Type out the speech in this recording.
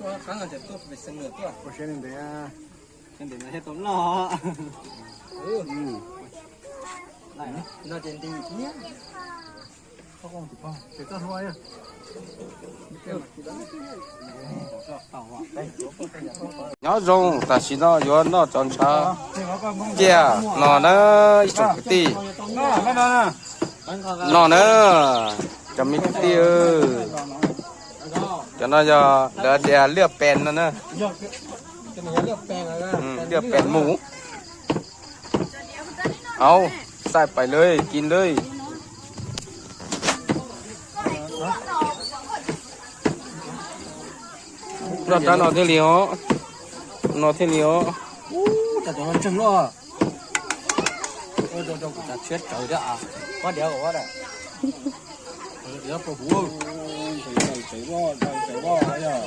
Ua siab ntev. Nyob zoo, tam sim no yuav noj cov ntshav ciaj no na ib tsoom kwv tij. No na, cov me kwv tij, cov no yog lawv tias liaj pes no na, liaj pes mus. Au, xaij pais lawm, kis lawm. Noj rab no thiaj li os, no thiaj li os. Ub, cov no ntseeg luaj. Rau kuv cov tshiab tsawv thiab a, pab diav ua da, diav rau kuv, ntseeg ntseeg ua, ntseeg ua yog.